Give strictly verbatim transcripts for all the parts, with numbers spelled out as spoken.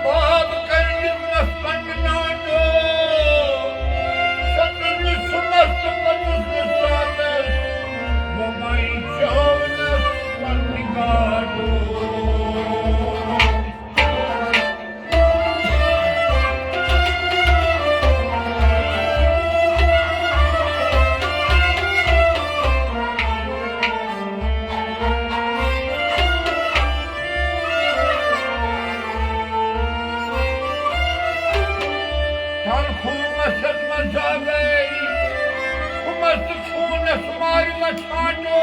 باب کٔرِتھ مس پننہِ ناٹو، سترنہِ سُمس تہٕ پتُس نہٕ ساتس، وۄمے چاونس پننہِ گاٹو۔ تن خوٗنس ہیوٚتمس زاوے، خوٗنس تہٕ خوٗنس مارِ مہ ژھانٛڈو۔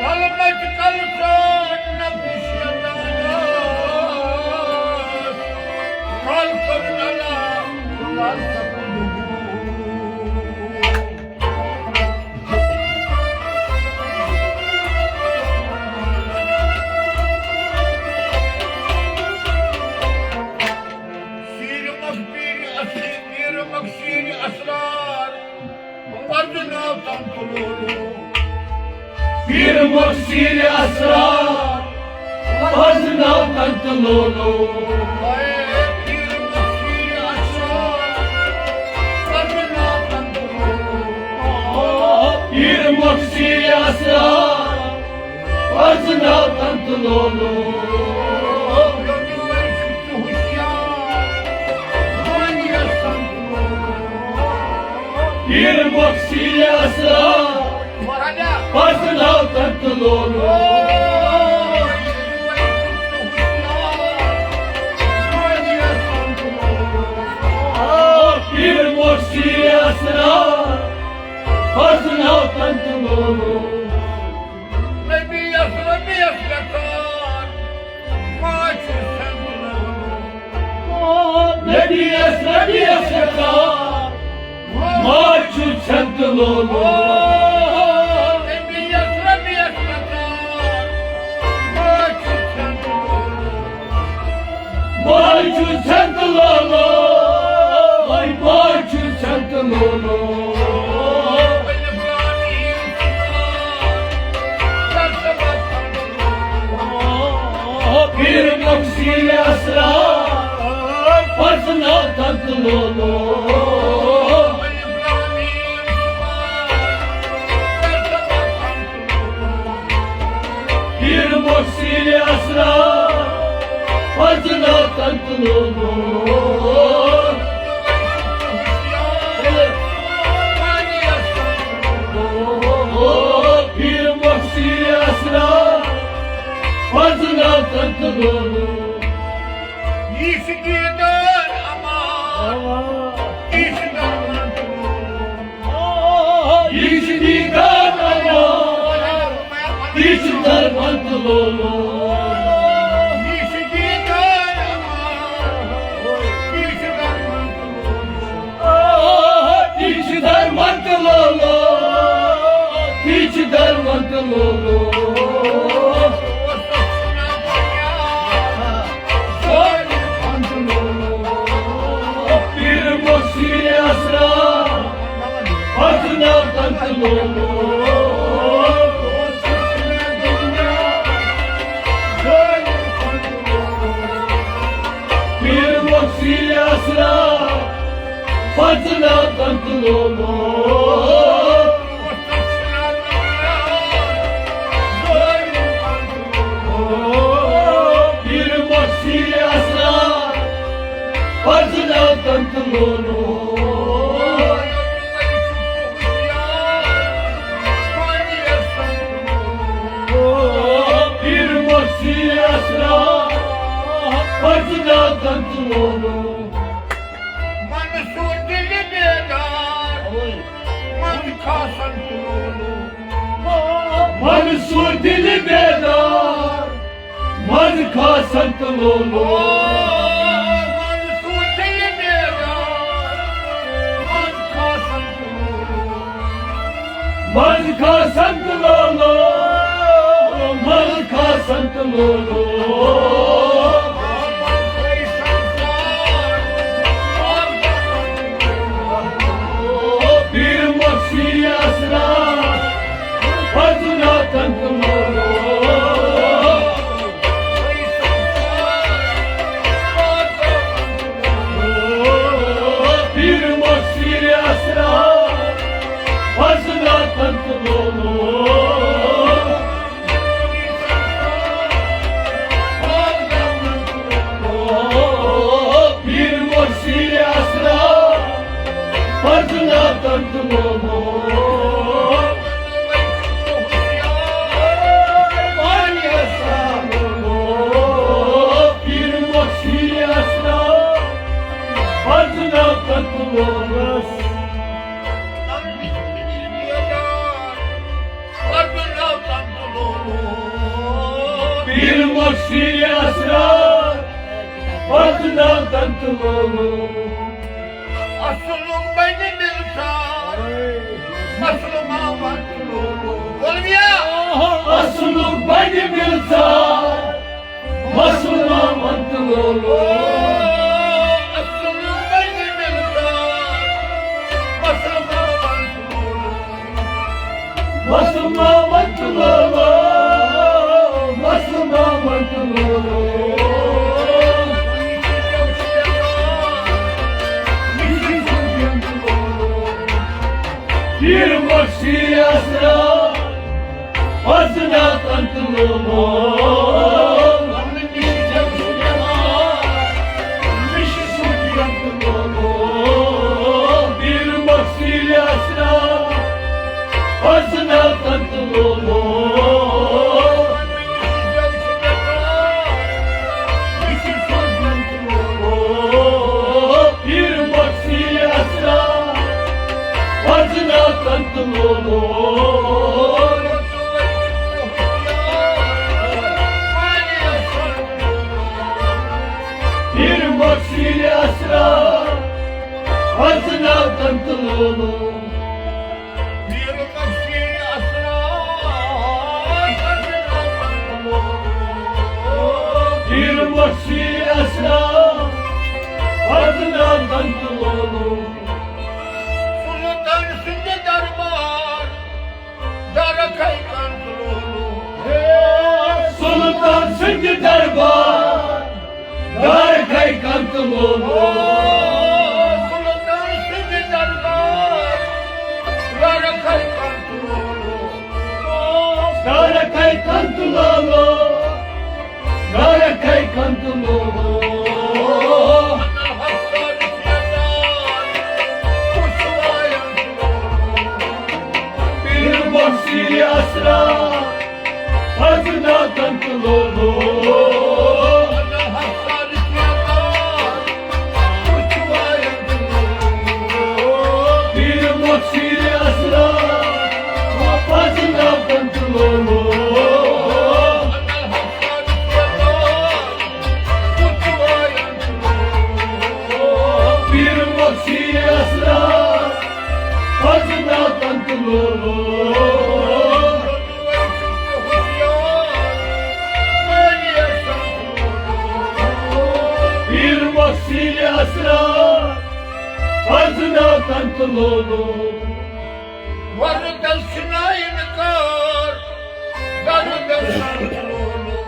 للہٕ مۄچہِ کلہٕ ژاٹ نہ پِشیدانس، کل کوٚرُن علا، کل سپُد دوٗر۔ سیٖرِ مۄکھ پیٖرِ اصلی، پیٖرِ مۄکھ سیٖرِ اسرار، پرزٕناو تن تہٕ لولو۔ پیٖرِ مۄکھ سیٖرِ اسرار، پرزٕناو تن تہٕ لولو۔ پیٖرِ مۄکھ سیٖرِ اسرار، پرزٕناو تن تہٕ لولو۔ پیٖرِ مۄکھ سیٖرِ اسرار، پرزٕناو تن تہٕ لولو۔ پیٖرِ مۄکھ سیٖرِ اسرار، پرزٕناو تن تہٕ لولو۔ نبی یس، نبی یس گژھان، ما چھُ سنگ لولو۔ نبی یس، نبی یس گژھان، ما چھُ سنگ لولو۔ نبی یس، نبی یس گژھان، ما چھُ سنگ لولو۔ ما چھُ سنگ لولو، ما چھُ سنگ لولو۔ پیٖرِ مۄکھ سیٖرِ اسرار، پرزٕناو تن تہٕ لولو۔ پیٖرِ مۄکھ سیٖرِ اسرار، پرزٕناو تن تہٕ لولو۔ پیٖرِ مۄکھ سیٖرِ اسرار، پرزٕناو تن تہٕ لولو۔ یہِ چھُ دیٖدار امان، یہِ چھُ درمان تہٕ لولو۔ یہِ چھُ دیٖدار امان، یہِ چھُ درمان تہٕ لولو۔ یہِ چھُ دیٖدار امان، یہِ چھُ درمان تہٕ لولو۔ یہِ چھُ درمان تہٕ لولو، یہِ چھُ درمان تہٕ لولو۔ پیٖرِ مۄکھ سیٖرِ اسرار، پرزٕناو تن تہٕ لولو۔ پیٖرِ مۄکھ سیٖرِ اسرار، پرزٕناو تن تہٕ لولو۔ پیٖرِ مۄکھ سیٖرِ اسرار، پرزٕناو تن تہٕ لولو۔ پیٖرِ مۄکھ سیٖرِ اسرار، پرزٕناو تن تہٕ لولو۔ منصور دِلہِ بیدار، منٛز کھاسن تہٕ لولو۔ منصور دِلہِ بیدار، منٛز کھاسن تہٕ لولو۔ منصور دِلہِ بیدار، منٛز کھاسن تہٕ لولو۔ منٛز کھاسن تہٕ لولو، منٛز کھاسن تہٕ لولو۔ پیٖرِ مۄکھ سیٖرِ اسرار، پرزٕناو تن تہٕ لولو۔ شیر اسرار، پتہٕ ناتن تہٕ لولو۔ اصلُک بنہِ مِلژار، اصل محمد تہٕ لولو۔ بولویا؟ اصلُک بنہِ مِلژار، اصل محمد تہٕ لولو۔ اصلُک بنہِ مِلژار، اصل محمد تہٕ لولو۔ مسلمان تہٕ لولو، مسلمان تہٕ لولو۔ پیٖر مۄخصر اسرار، پزناتن تہٕ لولو۔ پیٖر مۄخصر اسرار، پزناتن تہٕ لولو۔ پیٖر مۄخصر اسرار، پزناتن تہٕ لولو۔ پیٖر مۄخصر اسرار، پزناتن تہٕ لولو۔ پیٖر مۄخصر اسرار، پزناتن تہٕ لولو۔ پیٖر مۄخصر اسرار، پزناتن تہٕ لولو۔ سلطان سٕنٛدِ دربار دارکھے کنت لولو۔ سلطان سٕنٛدِ دربار دارکھے کنت لولو۔ سلطان سٕنٛدِ دربار دارکھے کنت لولو۔ دارکھے کنت لولو۔ دارکھے کنت لولو۔ پیٖر مۄخصر اسرار، پزناتن تہٕ لولو۔ پیٖر مۄخصر اسرار، پزناتن تہٕ لولو۔ پیٖر مۄخصر اسرار، پزناتن تہٕ لولو۔ پیٖر مۄخصر اسرار، پزناتن تہٕ لولو۔ وردس چھُنہٕ انکار، دردس سنت لولو۔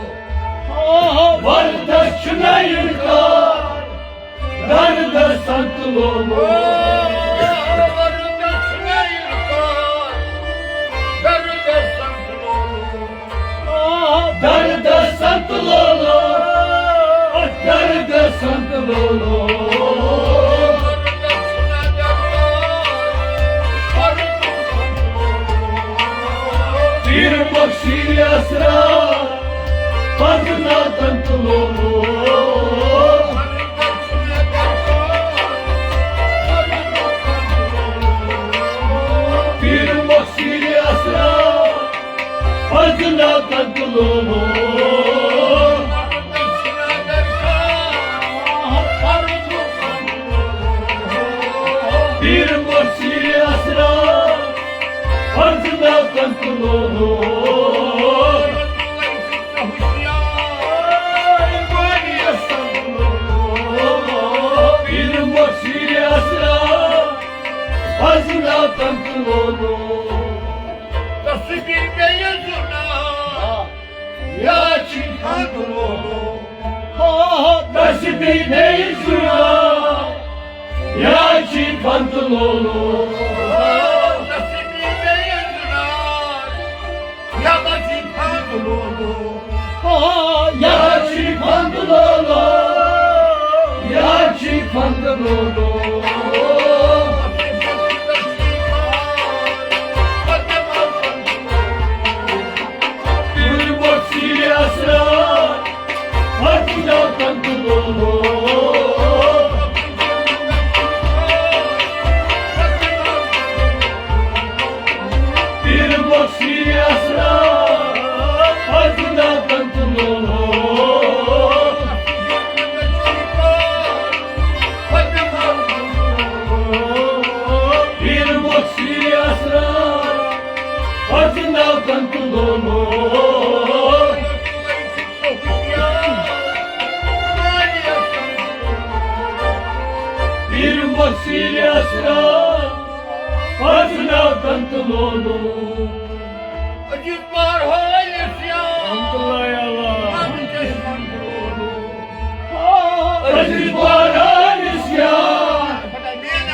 وردس چھُنہٕ انکار، دردس سنت لولو۔ وردس چھُنہٕ انکار، دردس سنت لولو۔ دردس سنت لولو، دردس سنت لولو۔ پیٖر مۄخصر اسرار، پزناتن تہٕ لولو۔ پیٖر مۄخصر اسرار، پزناتن تہٕ لولو۔ پیٖر مۄخصر اسرار، پزناتن تہٕ لولو۔ پیٖر مۄخصر اسرار، پزناتن تہٕ لولو۔ تصویر بیٚیہِ زُنا، یا چھی پھنٛد لولو۔ تصویر بیٚیہِ زُنا، یا چھی پھنٛد لولو۔ تصویر بیٚیہِ زُنا، یا چھی پھنٛد لولو۔ یا چھی پھنٛد لولو، یا چھی پھنٛد لولو۔ پیٖر مۄخصر اسرار، پزناتن تہٕ لولو۔ پیٖر مۄخصر اسرار، پزناتن تہٕ لولو۔ لولو۔ عزیز بار حٲلِس یا رحمتہ اللہ علیہ۔ بخت چشمن تہٕ لولو۔ عزیز بار حٲلِس یا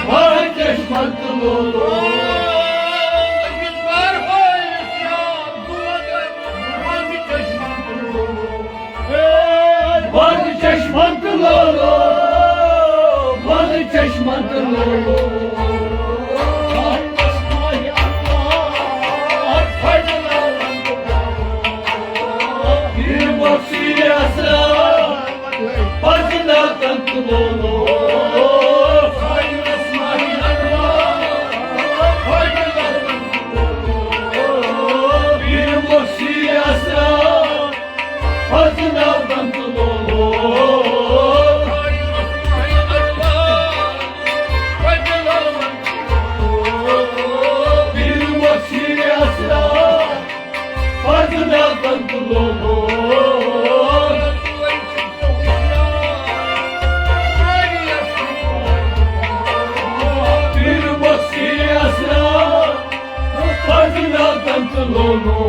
بخت چشمن تہٕ لولو۔ عزیز بار حٲلِس یا بخت چشمن تہٕ لولو۔ بند چشمن تہٕ لولو، بند چشمن تہٕ لولو۔ پیر بخشی اسرار، پزناکن تہٕ لولو۔ پیر بخشی اسرار، پزناکن تہٕ لولو۔ پیر بخشی اسرار، پزناکن تہٕ لولو۔ پیر بخشی اسرار، پزناکن تہٕ لولو۔